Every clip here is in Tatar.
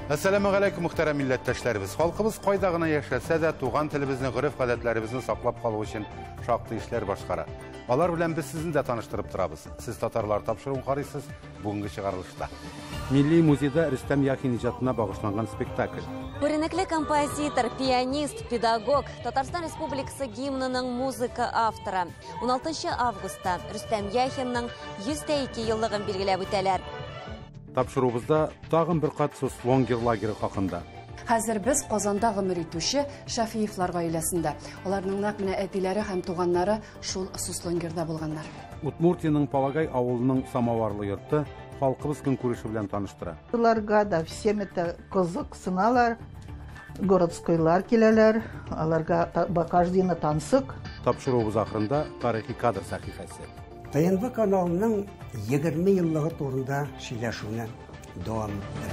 Әссәламегаләйкүм, мөхтәрәм милләттәшләребез. Халкыбыз кайда гына яшәсә дә, туган телебезне, гореф-гадәтләребезне саклап калу өчен шактый эшләр башкара. Алар белән без сезне дә таныштырып торабыз. Сез татарлар тапшыруын карыйсыз бүгенге чыгарылышта. Милли музейда Рөстәм Яхин иҗатына багышланган спектакль. Күренекле композитор, пианист, педагог, Татарстан Республикасы гимнының музыка авторы. 16 августта Рөстәм Яхинның 102 еллыгын билгеләп үтәләр. Тапшыруыбызда тагын бер кат Суслонгер лагеры хакында. Хәзер без Казанда гомер итүче Шәфиевлар гаиләсендә. Аларның нәкъ менә әтиләре һәм туганнары шул Суслонгерда булганнар. Удмуртиянең Палагай авылының самоварлы йорты халкыбыз көнкүреше белән таныштыра. Аларга да всем это кызыксыналар, городскойлар киләләр, аларга каждый тансык. Тапшыруыбыз ахырында тарихи кадр сәхифәсе. ТНВ каналының 20 еллыгы турында сөйләшүне дәвам иттерә.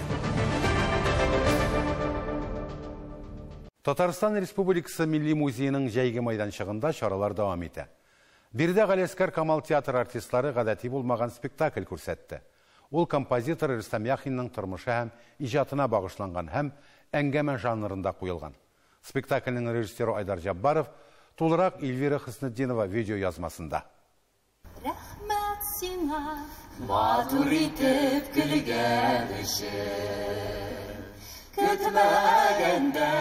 Татарстан Республикасы Милли музееның җәйге майданчыгында чаралар дәвам итә. Биредә Галиәсгар Камал театр артистлары гадәти булмаган спектакль күрсәтте. Ул композитор Рөстәм Яхинның тормышы һәм иҗатына багышланган һәм әңгәмә жанрында куелган. Спектакльнең режиссеры Айдар Җаббаров, тулырак Эльвира Хөснетдинова видео язмасында. Рәхмәт сиңа, матур итеп көлгән өчен. Көтмәгәндә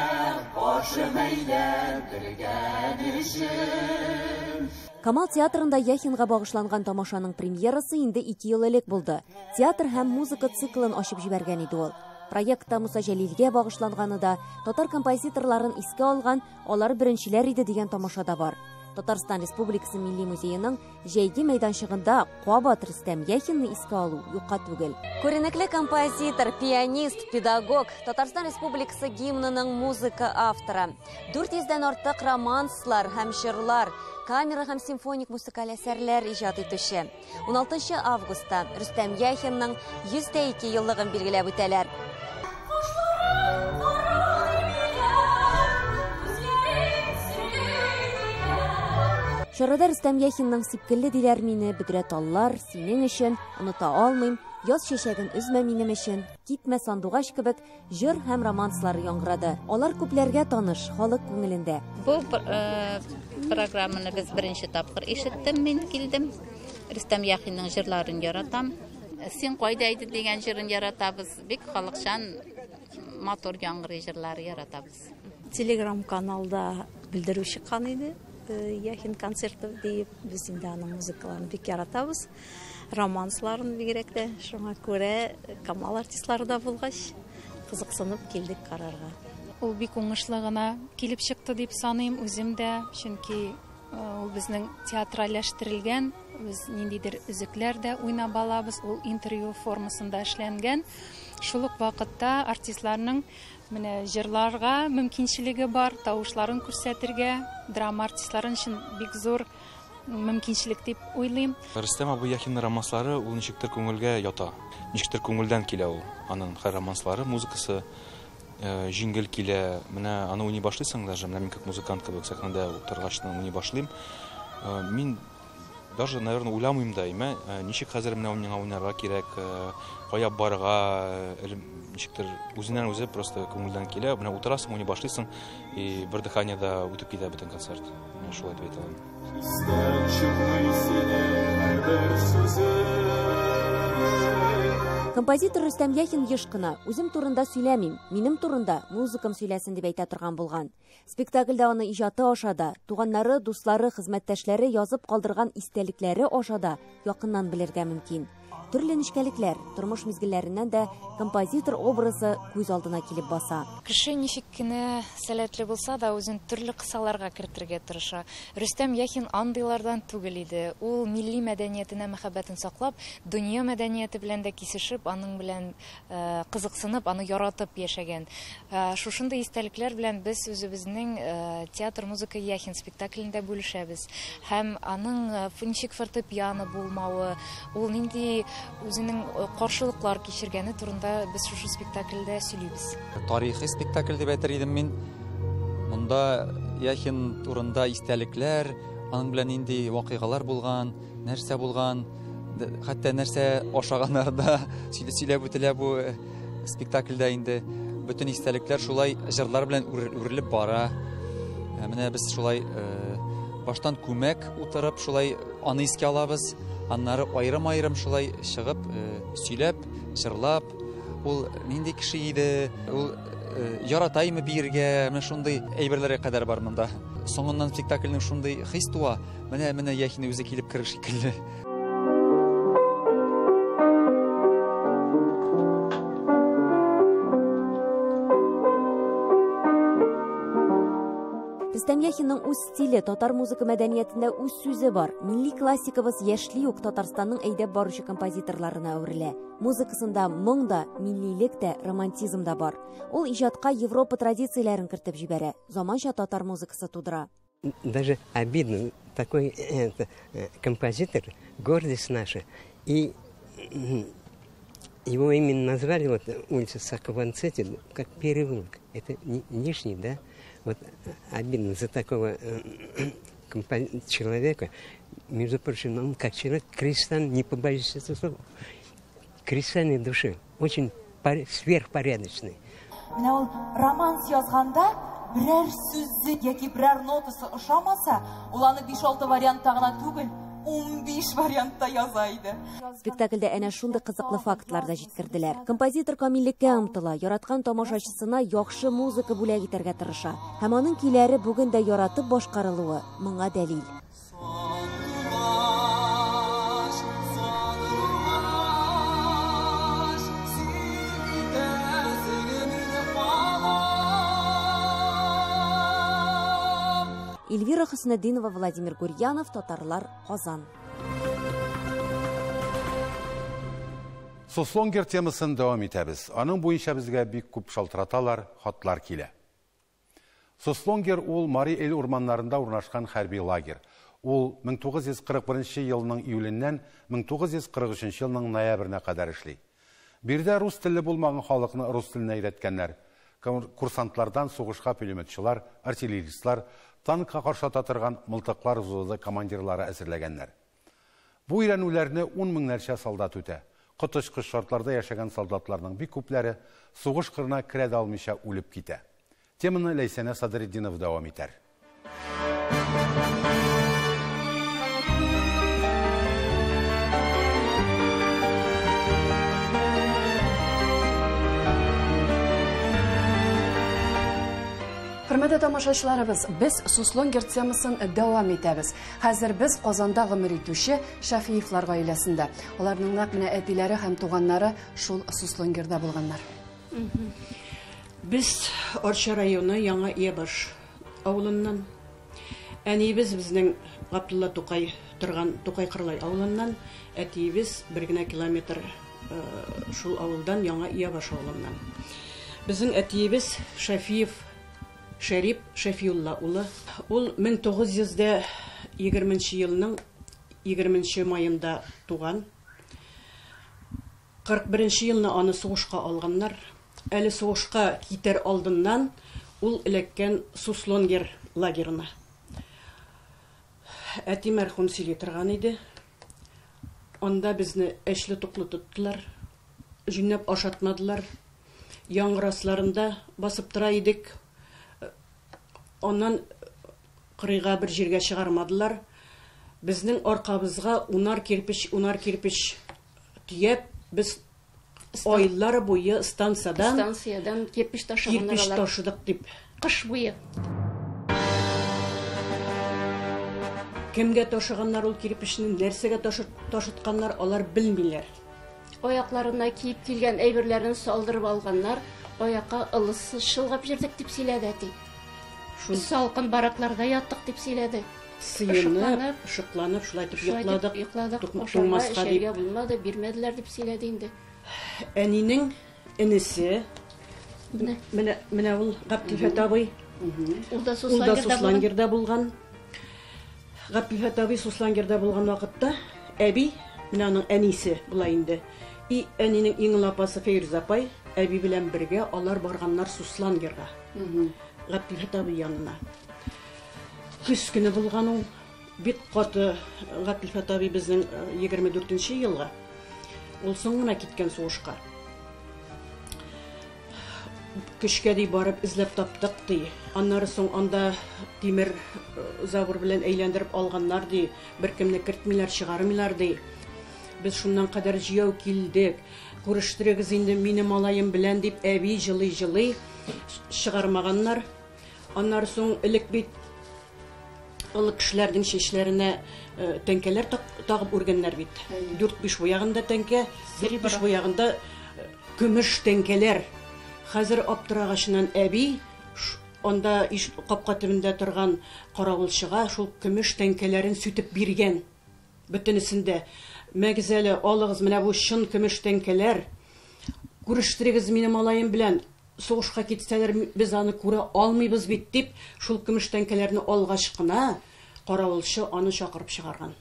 башым әйләндергән өчен. Камал театрында Яхинга багышланган тамашаның премьерасы инде 2 ел элек булды. Театр һәм музыка циклын ачып җибәргән иде ул. Проектта Муса Җәлилгә багышланганы да, татар композиторларын искә алган, алар беренчеләр иде дигән тамаша да бар. Татарстан Республикасы Милли музееның җәйге мәйданчыгында кабат Рөстәм Яхинны искә алу юкка түгел. Күренекле композитор, пианист, педагог, Татарстан Республикасы гимнының музыка авторы. 400дән артык романслар һәм җырлар, камера һәм симфоник музыкаль әсәрләр иҗат итүче. 16 августта Рөстәм Яхинның 102 еллыгын билгеләп үтәләр. Чарада Рөстәм Яхинның Сипкелле диләр мине, бөдрә таллар, синең өчен, оныта алмыйм, яз чәчәген өзмә минем өчен, китмә сандугач кебек җыр һәм романслар яңгырады. Алар күпләргә таныш, халык күңелендә. Бу программаны без беренче тапкыр ишеттем, мин килдем. Рөстәм Яхинның җырларын яратам. Син кайда идең дигән җырын яратабыз. Бик халыкчан, матур яңгырый җырлары яратабыз. Телеграм каналда белдерү чыккан иде. Яхин концерты диеп, без инде аның музыкаларын бик яратабыз. Романсларын бигрәк тә. Шуңа күрә Камал артистлары да булгач, кызыксынып килдек карарга. Ул бик уңышлы гына килеп чыкты дип саныйм үзем дә, чөнки ул безнең театральләштерелгән, без ниндидер өзекләр дә уйнап алабыз, ул интервью формасында эшләнгән. Шул ук вакытта артистларның менә җырларга мөмкинчелеге бар, тавышларын күрсәтергә, драма артистларын өчен бик зур мөмкинчелек дип уйлыйм. Рөстәм абый Яхинның романслары ул ничектер күңелгә ята, ничектер күңелдән килә ул. Аның һәр романслары, музыкасы җиңел килә. Менә аны уйный башлыйсың даже, менә мин как музыкант кебек сәхнәдә утыргач уйный башлыйм. Мин даже, наверное, уйламыйм да, имә, ничек хәзер менә миңа уйнарга кирәк, кая барырга, ничектер үзеннән үзе просто күңелдән килә. Менә утырасың, уйный башлыйсың, и бер дыханиедә үтеп китә бөтен концерт. Менә шулай дип әйтә алам. Композитор Рөстәм Яхин еш кына үзем турында сөйләмим, минем турында музыкам сөйләсен дип әйтә торган булган. Спектакльдә аны иҗаты аша да, туганнары, дуслары, хезмәттәшләре язып калдырган истәлекләре аша да якыннан белергә мөмкин. Төрле нечкәлекләр, тормыш мизгелләреннән дә композитор образы күз алдына килеп баса. Кеше ничек кенә сәләтле булса да, үзен төрле кысаларга кертергә тырыша. Рөстәм Яхин андыйлардан түгел иде. Ул милли мәдәниятенә мәхәббәтен саклап, дөнья мәдәнияте белән дә кисешеп, аның белән кызыксынып, аны яратып яшәгән. Шушындый истәлекләр белән без үзебезнең театр музыка Яхин спектаклендә бүлешәбез. Һәм аның ничек фортепиано булмавы, ул нинди үзенең каршылыклар кичергәне турында без шушы спектакльдә сөйлибез. Тарихи спектакль дип әйтер идем мин. Монда Яхин турында истәлекләр, аның белән нинди вакыйгалар булган, нәрсә булган, хәтта нәрсә ашаганнар да сөйләп үтелә бу Спектакльдә инде бөтен истәлекләр шулай җырлар белән үрелеп бара. Менә без шулай баштан күмәк утырып шулай аны искә алабыз. Аннары аерым-аерым шулай чыгып, сөйләп, җырлап, ул нинди кеше иде, ул яратаймы биергә, менә шундый әйберләргә кадәр бар монда. Соңыннан спектакльнең шундый хис туа, менә менә Яхин үзе килеп керер шикелле. Рөстәм Яхинның үз стиле, татар музыка мәдәниятендә үз сүзе бар. Милли классикабыз яшьли үк Татарстанның әйдәп баручы композиторларына әверелә. Музыкасында моң да, миллилек тә, романтизм да бар. Ул иҗатка Европа традицияләрен кертеп җибәрә, заманча татар музыкасы тудыра. Даже обидно, такой композитор, гордость наша, и его именно назвали, вот, улица Сакко Ванцетти, как переулок. Это не лишний, да? Вот обидно за такого человека. Между прочим, он как человек креста, не побоюсь этого слова, кристальной души, очень сверхпорядочный. Менә ул романс язганда берәр сүзе яки берәр нотасы ошамаса, ул аны 5-6 вариантта гына түгел, 15 вариантта яза иде. Спектакльдә әнә шундый кызыклы фактлар да җиткерделәр. Композитор камиллеккә омтыла, яраткан тамашачысына яхшы музыка бүләк итәргә тырыша. Һәм аның көйләре бүген дә яратып башкарылуы моңа дәлил. Эльвира Хөснетдинова, Владимир Гурьянов, Татарлар, Казан. Суслонгер темасын дәвам итәбез. Аның буенча безгә бик күп шалтыраталар, хатлар килә. Суслонгер ул Мари Эл урманнарында урнашкан хәрби лагерь. Ул 1941 елның июленнән 1943 елның ноябренә кадәр эшли. Биредә рус телле булмаган халыкны рус теленә өйрәткәннәр. Курсантлардан сугышка пулеметчылар, артиллеристлар, танкка каршы ата торган мылтыклар взводы командирлары әзерләгәннәр. Бу өйрәнүләрне ун меңнәрчә солдат үтә. Коточкыч шартларда яшәгән солдатларның бик күпләре сугыш кырына керә дә алмыйча үлеп китә. Теманы Ләйсәнә Садретдинова дәвам итәр. Хөрмәтле тамашачыларыбыз, без Суслонгер темасын дәвам итәбез. Хәзер без Казанда гомер итүче Шәфиевлар гаиләсендә. Аларның нәкъ менә әтиләре һәм туганнары шул Суслонгерда булганнар. Без Арча районы Яңа Иябаш авылыннан. Әниебез безнең Габдулла Тукай торган Тукай Кырлай авылыннан, әтиебез бер генә километр шул авылдан, Яңа Иябаш авылыннан. Безнең әтиебез Шәфиев Шәрип Шәфиулла улы. Ул мең тугыз йөз дә егерменче елның егерменче маенда туган. Кырык беренче елны аны сугышка алганнар. Әле сугышка китәр алдыннан ул эләккән Суслонгер лагерына. Әти мәрхүм сөйли торган иде. Анда безне әчле-туклы тоттылар, җүнләп ашатмадылар. Яңгыр асларында басып тора идек. Аннан кырыйга бер җиргә чыгармадылар. Безнең аркабызга унар кирпеч, унар кирпеч төяп, без айлар буе станциядан Станциядан кирпеч ташыганнар кирпеч алар. ташыдык дип. Кыш буе. Кемгә ташыганнар ул кирпечне, нәрсәгә ташытканнар, алар белмиләр. Аякларына киеп килгән әйберләрен салдырып алганнар, аякка ылысы шылгап җирдек дип сөйләде әти. Шул Салкын баракларда яттык дип сөйләде. Сыенып, ышыкланып, шулай итеп Шулай итеп йокладык. йокладык, ашарга, Туңмаска дип. эчәргә булмады, бирмәделәр дип сөйләде инде. Әнинең энесе, Менә. менә ул Габделфәт абый. Ул да Ул да Суслонгерда булган. Суслонгерда булган. Габделфәт абый Суслонгерда булган вакытта әби, менә аның әнисе була инде. И әнинең иң олы апасы Фәйрүзә апай, әби белән бергә алар барганнар Суслонгерга. Габделфәт абый янына. Көз көне булган ул. Бик каты Габделфәт абый безнең егерме дүртенче елга. Ул соң гына киткән сугышка. Көчкә ди барып эзләп таптык ди. Аннары соң анда тимер забор белән әйләндереп алганнар ди. Беркемне кертмиләр, чыгармыйлар ди. Без шуннан кадәр җыяу килдек. Күрештерегез инде мине малаем белән дип әби җылый-җылый чыгармаганнар. Аннары соң элек бит олы кешеләрнең чәчләренә тәңкәләр тагып үргәннәр бит. Дүрт-биш буягында тәңкә, дүрт-биш буягында көмеш тәңкәләр. Хәзер аптырагачыннан әби анда капка төбендә торган каравылчыга шул көмеш тәңкәләрен сүтеп биргән. Бөтенесен дә. Мәгез әле, алыгыз, менә бу чын көмеш тәңкәләр. Күрештерегез мине малаем белән. Сугышка китсәләр, без аны күрә алмыйбыз бит, дип, шул көмеш тәңкәләрне алгач кына, каравылчы аны чакырып чыгарган.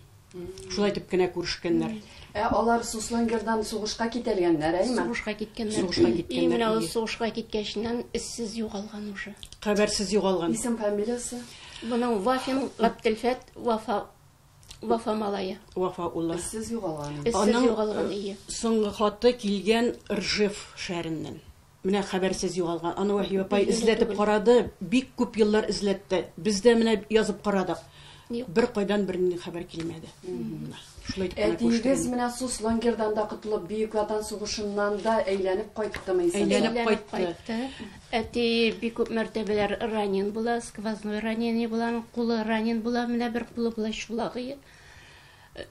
Шулай итеп кенә күрешкәннәр. Ә алар Суслонгердан сугышка китәлгәннәр, әйме? Сугышка киткәннәр. Сугышка И киткәннәр, менә ул ие. сугышка киткәченнән эзсез югалган уже. Хәбәрсез югалган. Исем, фамилиясе? Моның Вафин Габделфәт Вафа, Вафа малае. Вафа улы. Эзсез югалган. Эзсез Аның, югалган, ие. Соңгы хаты килгән Ржев шәһәреннән. Менә хәбәрсез югалган. Аны Ваһиба апай Билгеле эзләтеп түгел. карады, бик күп еллар эзләтте. Без дә менә язып карадык. Юк. Бер кайдан бернинди хәбәр килмәде. Менә шулай итеп кенә Әтиегез күрештердем. менә Суслонгердан да котылып, Бөек Ватан сугышыннан да әйләнеп кайттымы исән? Әйләнеп Әйләнеп кайтты. кайтты. Әти бик күп мәртәбәләр ранен була, сквозной ранение була, аның кулы ранен була, менә бер кулы була чулагы.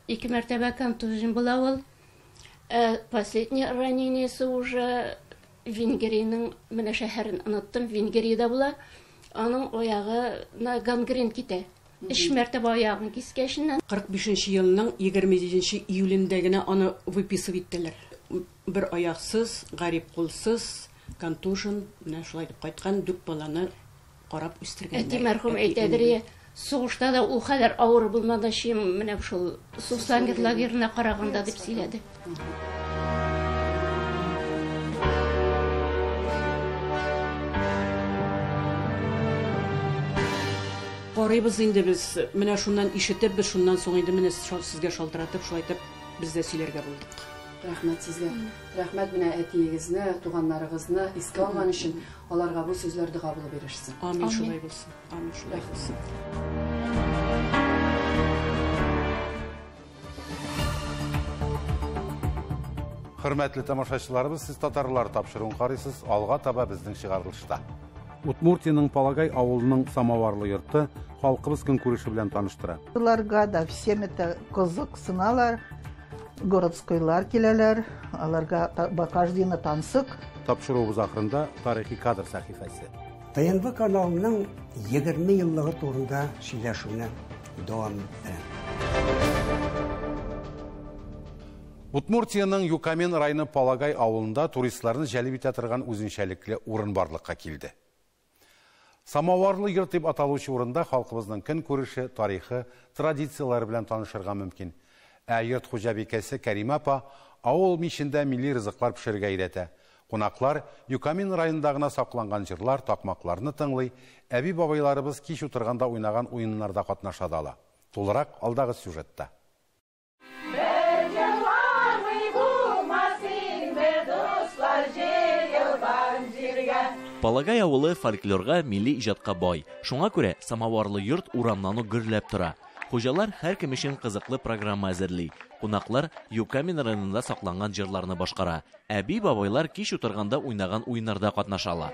Ике мәртәбә контужен була ул. Последний ранениесе уже Венгриянең менә шәһәрен оныттым, Венгриядә була. Аның аягына гангрен китә. Өч мәртәбә аягын кискәченнән. Кырык бишенче елның егерме җиденче июлендә генә аны выписывать иттеләр. Бер аяксыз, гарип кулсыз, контужен, менә шулай итеп кайткан, дүрт баланы карап үстергәннәр. Әти мәрхүм Әти әйтәдер, инде. сугышта да ул хәләр авыр булмады, чем менә шул Суслонгер лагерына караганда дип сөйләде. Карыйбыз инде без, менә шуннан ишетеп, без шуннан соң инде менә сезгә шалтыратып, шулай итеп без дә сөйләргә булдык. Рәхмәт сезгә. Рәхмәт менә әтиегезне, туганнарыгызны искә алган өчен, аларга бу сүзләр дога булып ирешсен. Амин, шулай булсын. Амин, шулай булсын. Хөрмәтле тамашачыларыбыз, сез татарлар тапшыруын карыйсыз, алга таба безнең чыгарылышта. Удмуртиянең Палагай авылының самоварлы йорты халкыбыз көнкүреше белән таныштыра. Ларга да всем это кызыксыналар, городскойлар киләләр, аларга каждыйны тансык. Тапшыруыбыз ахырында тарихи кадр сәхифәсе. ТНВ каналының егерме еллыгы турында сөйләшүне дәвам иттерәм. Удмуртиянең Юкамен районы Палагай авылында туристларны җәлеп итә торган үзенчәлекле урын барлыкка килде. Самоварлы йорт дип аталучы урында халкыбызның көнкүреше, тарихы, традицияләре белән танышырга мөмкин. Ә йорт хуҗабикәсе Кәримә апа авыл мичендә милли ризыклар пешерергә өйрәтә. Кунаклар Юкамен районында гына сакланган җырлар, такмакларны тыңлый, әби-бабайларыбыз кич утырганда уйнаган уеннарда катнаша да ала. Тулырак алдагы сюжетта. Палагай авылы фольклорга, милли иҗатка бай. Шуңа күрә самоварлы йорт урамнан ук гөрләп тора. Хуҗалар һәркем өчен кызыклы программа әзерли. Кунаклар Юкамен районында сакланган җырларны башкара. Әби-бабайлар кич утырганда уйнаган уеннарда катнаша ала.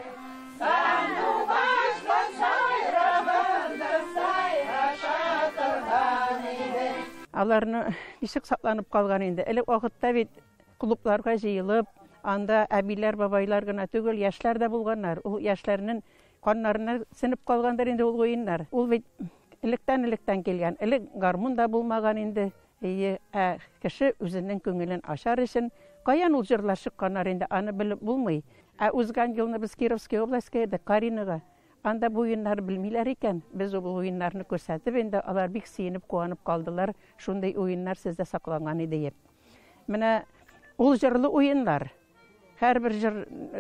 Аларны ничек сакланып калган инде. Элек вакытта бит клубларга җыелып, анда әбиләр, бабайлар гына түгел, яшьләр дә булганнар. Ул яшьләрнең каннарына сеңеп калгандыр инде ул уеннар. Ул бит электән-электән килгән. Элек гармун да булмаган инде. Әйе, ә кеше үзенең күңелен ашар өчен каян ул җырлар чыкканнар инде, аны белеп булмый. Ә узган елны без Кировский областька идек, Каринага. Анда бу уеннар белмиләр икән. Без ул уеннарны күрсәтеп инде алар бик сөенеп, куанып калдылар. Шундый уеннар сездә сакланган иде дип. Менә ул җырлы уеннар. Һәрбер җыр,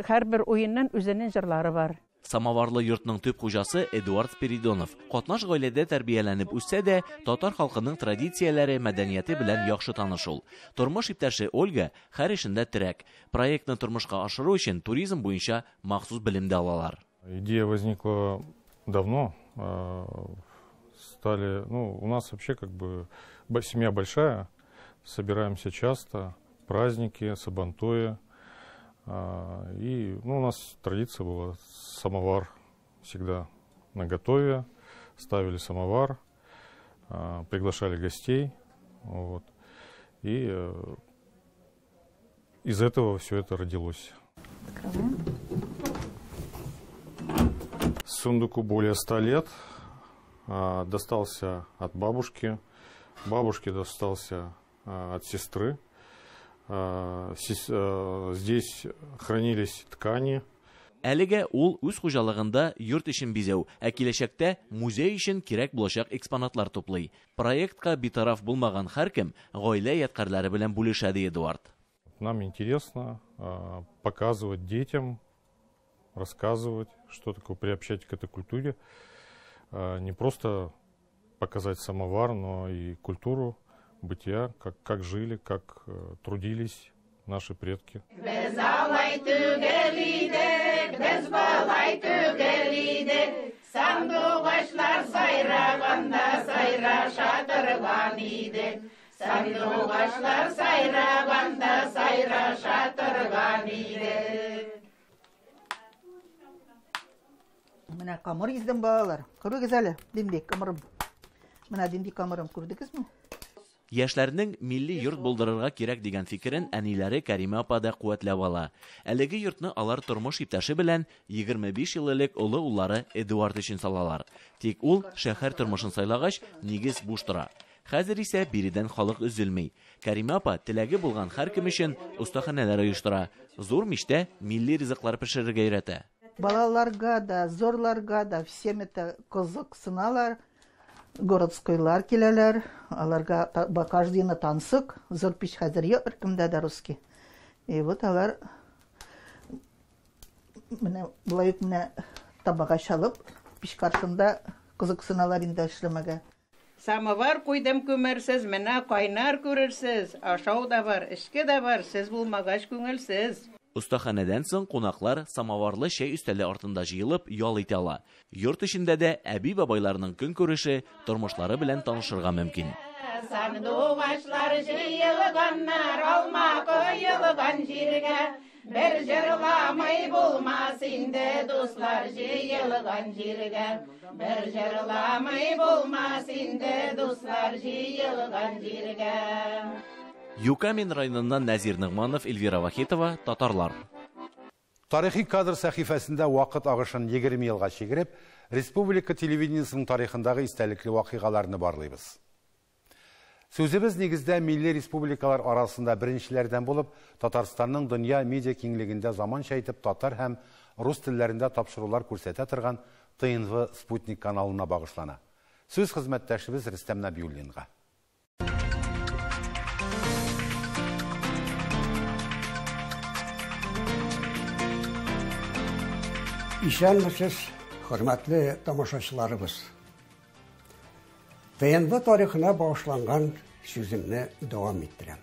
һәрбер уенның үзенең җырлары бар. Самоварлы йортның төп хуҗасы Эдуард Спиридонов. Катнаш гаиләдә тәрбияләнеп үссә дә, татар халкының традицияләре, мәдәнияте белән яхшы таныш ул. Тормыш иптәше Ольга һәр эшендә терәк. Проектны тормышка ашыру өчен туризм буенча махсус белем дә алалар. Идея возникла давно. Стали, ну, у нас вообще как бы семья большая, собираемся часто, праздники, сабантуи. И, ну, у нас традиция была самовар всегда наготове, ставили самовар, приглашали гостей, вот. И из этого все это родилось. Открываем. Сундуку более 100 лет, достался от бабушки, бабушке достался от сестры. Здесь хранились ткани. Әлегә ул үз хуҗалыгында йорт эчен бизәү, ә киләчәктә музей өчен кирәк булачак экспонатлар туплый. Проектка битараф булмаган һәркем гаилә ядкарьләре белән бүлешә, ди Эдуард. Нам интересно показывать детям, рассказывать, что такое, приобщать к этой культуре. Не просто показать самовар, но и культуру бытия, как жили, как трудились наши предки. Без алай түгел идек, без болай түгел идек, сандугачлар сайраганда сайраша торган идек, сандугачлар сайраганда сайраша торган идек. Менә камыр издем, балалар. Күрегез әле, нинди камырым. Менә нинди камырым, күрдегезме? Яшьләрнең милли йорт булдырырга кирәк дигән фикерен әниләре Кәримә апа да куәтләп ала. Әлеге йортны алар тормыш иптәше белән 25 ел элек олы уллары Эдуард өчен салалар. Тик ул шәһәр тормышын сайлагач, нигез буш тора. Хәзер исә биредән халык өзелми. Кәримә апа теләге булган һәркем өчен остаханәләр оештыра. Зур мичтә милли ризыклар пешерергә өйрәтә. Балаларга да, зурларга да всем это кызыксыналар. Городскойлар киләләр, аларга каждыйны тансык, зур пич хәзер юк беркемдә дә русский. И вот алар менә болай ук менә табага чалып, пич каршында кызыксыналар инде эшләмәгә. Самовар куйдым күмерсез, менә кайнар күрерсез, ашау да бар, эчке дә бар, сез булмагач күңелсез. Остаханәдән соң кунаклар самоварлы чәй өстәле артында җыелып ял итә ала. Йорт эчендә дә әби-бабайларның көнкүреше, тормышлары белән танышырга мөмкин. Сандугачлар җыелганнар, алма коелган җиргә, бер җырламый булмас инде, дуслар җыелган җиргә, бер җырламый булмас инде, дуслар җыелган җиргә. Юкамин районыннан Нәзир Нигманов, Эльвира Вахитова, Татарлар. Тарихи кадр сәхифәсендә вакыт агышын 20 елга чигереп, республика телевидениесының тарихындагы истәлекле вакыйгаларны барлыйбыз. Сүзебез нигездә милли республикалар арасында беренчеләрдән булып, Татарстанның дөнья медиа киңлегендә заманча итеп татар һәм рус телләрендә тапшырулар күрсәтә торган ТНВ Спутник каналына багышлана. Сүз хезмәттәшебез Рөстәм Нәбиуллинга. Исәнмесез, хөрмәтле тамашачыларыбыз. ТНВ тарихына багышланган сүземне дәвам иттерәм.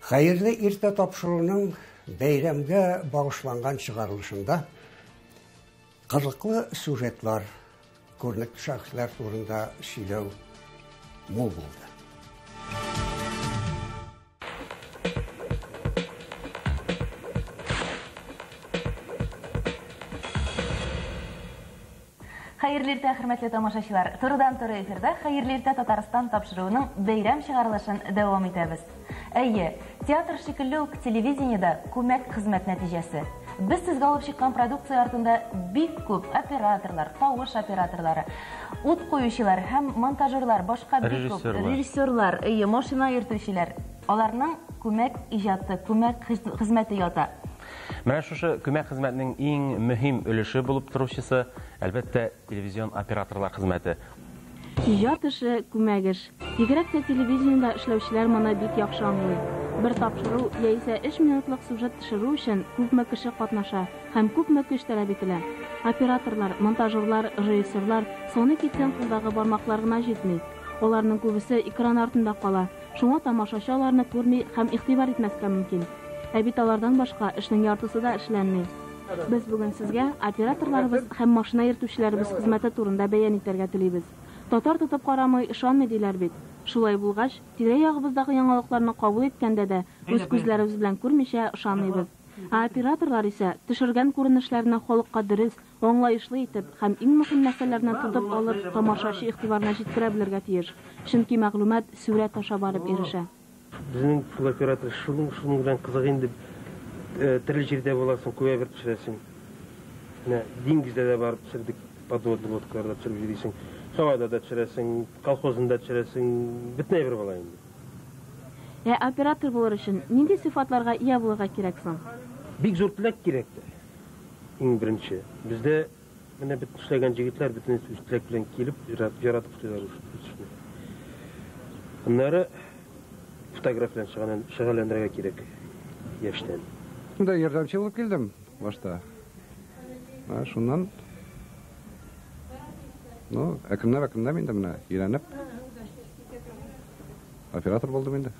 Хәерле иртә тапшыруның бәйрәмгә багышланган чыгарылышында кызыклы сюжетлар, күренекле шәхесләр турында сөйләү мул булды. Хәерле иртә, хөрмәтле тамашачылар. Турыдан-туры эфирда Хәерле иртә Татарстан тапшыруының бәйрәм чыгарылышын дәвам итәбез. Әйе, театр шикелле үк телевидениедә күмәк хезмәт нәтиҗәсе. Без сезгә алып чыккан продукция артында бик күп операторлар, тавыш операторлары, ут куючылар һәм монтажерлар, башка бик күп режиссерлар, әйе, машина йөртүчеләр. Аларның күмәк иҗаты, күмәк хезмәте ята. Менә шушы күмәк хезмәтнең иң мөһим өлеше булып торучысы, әлбәттә, телевизион операторлар хезмәте. Иҗат эше, күмәк эш. Бигрәк тә телевидениедә эшләүчеләр моны бик яхшы аңлый. Бер тапшыру яисә өч минутлык сюжет төшерү өчен күпме кеше катнаша һәм күпме көч таләп ителә. Операторлар, монтажерлар, режиссерлар, саный китсәң кулдагы бармаклар гына җитми. Аларның күбесе экран артында кала, шуңа тамашачы аларны күрми һәм игътибар итмәскә мөмкин. Ә бит алардан башка эшнең яртысы да эшләнми. Без бүген сезгә операторларыбыз һәм машина йөртүчеләребез хезмәте турында бәян итәргә телибез. Татар тотып карамый, ышанмый диләр бит. Шулай булгач, тирә-ягыбыздагы яңалыкларны кабул иткәндә дә үз күзләребез белән күрмичә ышанмыйбыз. Ә операторлар исә төшергән күренешләрне халыкка дөрес, аңлаешлы итеп һәм иң мөһим нәрсәләрне тотып алып тамашачы игътибарына җиткерә белергә тиеш. Чөнки мәгълүмат сурәт аша барып ирешә. Безнең шул оператор шуның шуның белән кызык инде. Төрле җирдә буласың, күп әйбер төшерәсең. Менә диңгездә дә барып төшердек, подводный лодкаларда төшереп йөрисең. Һавада да төшерәсең, колхозында төшерәсең, бөтен әйбер була инде. Ә оператор булыр өчен нинди сыйфатларга ия булырга кирәк соң? Бик зур теләк кирәк тә. Иң беренче. Бездә менә бөтен эшләгән җегетләр бөтенесе үз теләк белән килеп, яратып эшлиләр үз эшне. Аннары фотограф белән шөгыльләнергә кирәк яшьтән. Монда ярдәмче булып килдем башта. Шуннан ну, әкренләп-әкренләп инде менә өйрәнеп оператор булдым инде.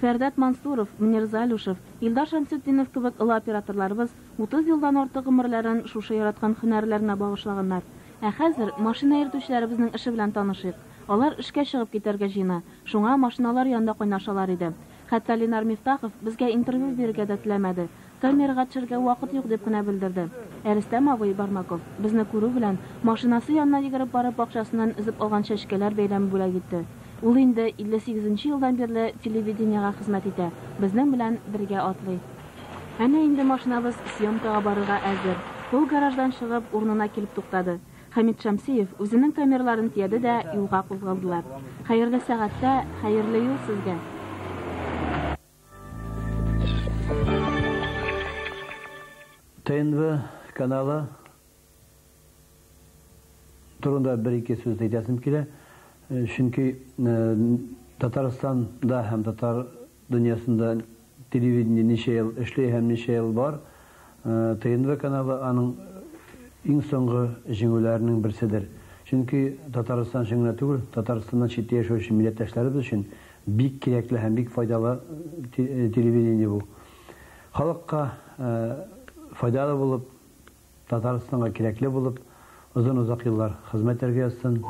Фәрдәт Мансуров, Мөнир Залюшев, Илдар Шәмсетдинов кебек олы операторларыбыз 30 елдан артык гомерләрен шушы яраткан һөнәрләренә багышлаганнар. Ә хәзер машина йөртүчеләребезнең эше белән танышыйк. Алар эшкә чыгып китәргә җыена, шуңа машиналар янында кайнашалар иде. Хәтта Ленар Мифтахов безгә интервью бирергә дә теләмәде. Камерага төшергә вакыт юк дип кенә белдерде. Ә Рөстәм абый Бармаков, безне күрү белән, машинасы янына йөгереп барып бакчасыннан өзеп алган чәчкәләр бәйләме бүләк итте. Ул инде 58 нче елдан бирле телевидениегә хезмәт итә, безнең белән бергә атлый. Әнә инде машинабыз съемкага барырга әзер. Ул гараждан чыгып, урынына килеп туктады. Хәмит Шәмсиев үзенең камераларын төяде дә юлга кузгалдылар. Хәерле сәгатьтә, хәерле юл сезгә! ТНВ каналы турында бер-ике сүз әйтәсем килә. Чөнки Татарстанда һәм татар дөньясында телевидение ничә ел эшли һәм ничә ел бар, ТНВ каналы аның иң соңгы җиңүләренең берседер. Чөнки Татарстан өчен генә түгел, Татарстаннан читтә яшәүче милләттәшләребез өчен бик кирәкле һәм бик файдалы телевидение бу. Халыкка файдалы булып, Татарстанга кирәкле булып, озын-озак еллар хезмәт итәргә язсын.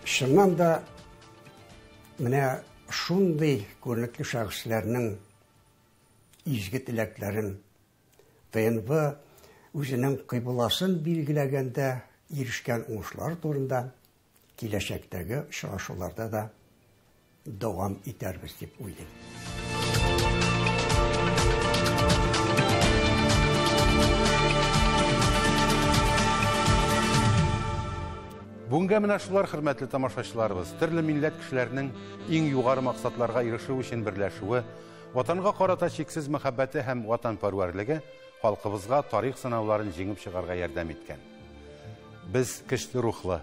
Чыннан да, менә шундый күренекле шәхесләрнең изге теләкләрен ТНВ үзенең кыйбласын билгеләгәндә ирешкән уңышлар турында киләчәктәге очрашуларда да дәвам итәрбез дип уйлыйм. Бүгенгә менә шулар, хөрмәтле тамашачыларыбыз, төрле милләт кешеләренең иң югары максатларга ирешү өчен берләшүе, Ватанга карата чиксез мәхәббәте һәм ватанпәрвәрлеге халкыбызга тарих сынауларын җиңеп чыгарга ярдәм иткән. Без көчле рухлы,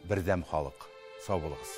бердәм халык. Сау булыгыз.